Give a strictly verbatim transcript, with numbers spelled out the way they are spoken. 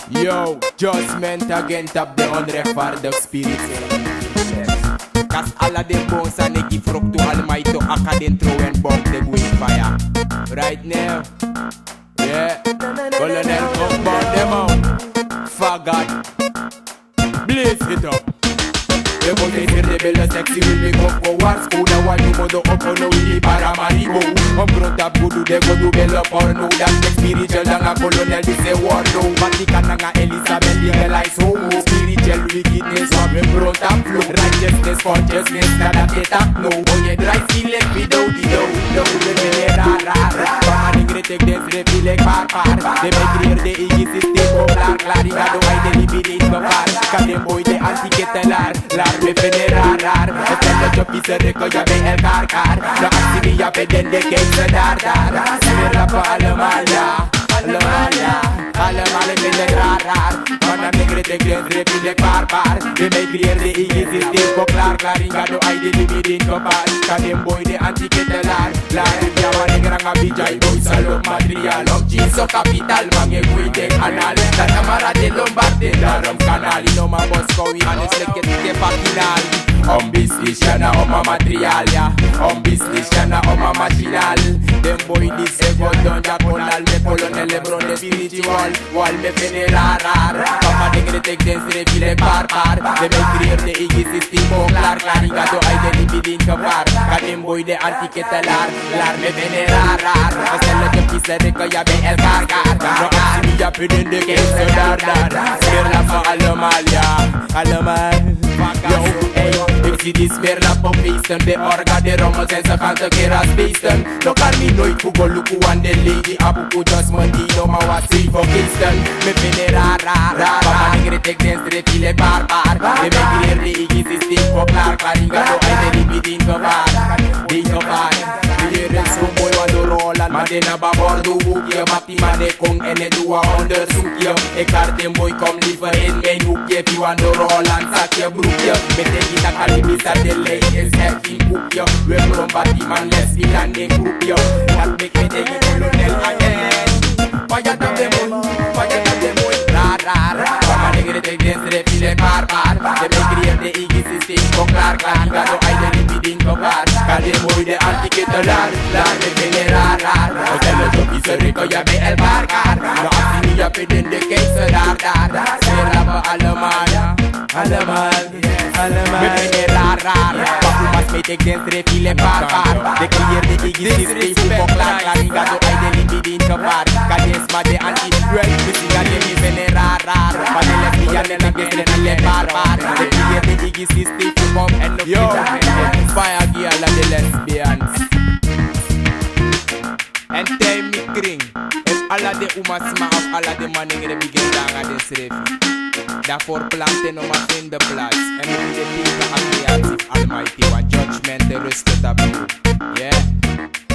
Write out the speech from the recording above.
Yo, judgment again tapu den onrechtvaardig spirit. Kasi ala den bun sani e gi fruktu, Almighty o aki den tron, en bun de gwe fire. Right now. Yeah. Kolonel Kokbon, dem out. Faggot. Blaze it up. E kon te seri de bele sexy, wil mi kon kon wars. Kon na wan nyun modo, o kon no wini Paramaribo. Omgrontapu gudu den go du bele porno. Dan spiritual dan a kolonel disi e wordo. Vatican nanga Elizabeth legalize homo. Spiritual wickedness wan mi omgrontapu flow. Righteousness, consciousness, na dati e taki no. O ye drai sile fi do di do. Do de mene rara. Mama nengre teki den srefi leki barbar. Den ben creëer den eigi systeem kon klar klar. Yu gado ai de libi de in gevaar. Kan den boi de anti-ketelaar. Laat me vinden raar, raar. Het zijn de jobbies, ze rukken, ja, bij elkaar, kaar. De actie die je verdient, de kijkt ze daar, daar. Ze willen voor allemaal, ja. Allemaal, ja. Allemaal, ik vind het raar, raar. Maar dan ik red, ik ben drip in de paar, paar. De mij creëerde easy systeem, kom klaar, klaar. In gado, ai, die libi, die gevaar. Kan den boi, de anti-ketelaar. Laat ik jou aan, ik rang aan, bijai, boy, salon, materiaal. Op G, zo kapitaal, man, ik weet, ik aan, al. Dat amara, de Lombard, de daarom, kanaal. No man bosko wi, anu sleke tike pa kinal. On business ya na on mama trial ya. On business ya na on mama trial. Den boi disi e go don ya konal, me kolonel e bron de spiritual. Wal me fene raar raar. Papa nengre teki den srefi leki barbar. Den ben creëer den eigi systeem kon klar klar. Yu gado ai de libi de in gevaar. Kan den boi de anti-ketelaar. Laat me vinden raar, raar. Gezellige vieze rukken, ja, bij elkaar, kaar. No actie, ja, put in de kist, daar, daar. Smeerlap voor allemaal, ja. Allemaal. Yo, hey, ik zie die smeerlap op feesten. De orga, de rommel zijn ze gaan tekeer als beesten. No kan mi nooit voetbal luku aan de lady. Abuku just money, no man was safe voor feesten. Me vinden raar, raar, raar. Papa nengre teki den srefi leki barbar. De ben creëer den eigi systeem kon klar klar. Yu gado ai de libi de in gevaar. De in gevaar. Creëer den schoenboy wan door Holland, maar den na babordo hoekje. Batiman e kon en e du wan onderzoekje. Ik kaart den boi, kom liever in mijn hoekje. Fi wan door Holland, zak je broekje. Met de gita kalibi zat de lijn is echt geen koekje. We bron batiman les, Milan in groepje. Dat maakt me tegen kolonel again. Fire dan den boi, fire dan den boi. Raar, raar, raar. Mama nengre teki den srefi leki barbar. Den ben creëer den eigi systeem kon klar klar. Yu gado ai de libi de in gevaar. Kan den boi de anti-ketelaar. Laat me vinden raar, raar. Gezellige vieze rukken, ja, bij elkaar, kaar. No actie, ja, put in de kist, daar, daar. Smeerlap voor allemaal, ja. Allemaal, allemaal. Me vinden raar, raar. Papu mas me teki den srefi leki barbar. Den creëer den eigi systeem, kon klar klar. Yu gado ai de libi de in gevaar. Kan den sma de anti-, wel, mi singa den, me vinden raar, raar. Maar den lesbian en den srefi leki barbar. Den creëer den eigi systeem, kon en no. Yo, fire gi ala den lesbians. En tij mi kring, efu ala den umasma of ala den manengre bigin de nanga densrefi, dan voortplanten no man vinden plaats. En mi de tegen creatie fu Almighty, want judgment e rust tapu yu. Yeah.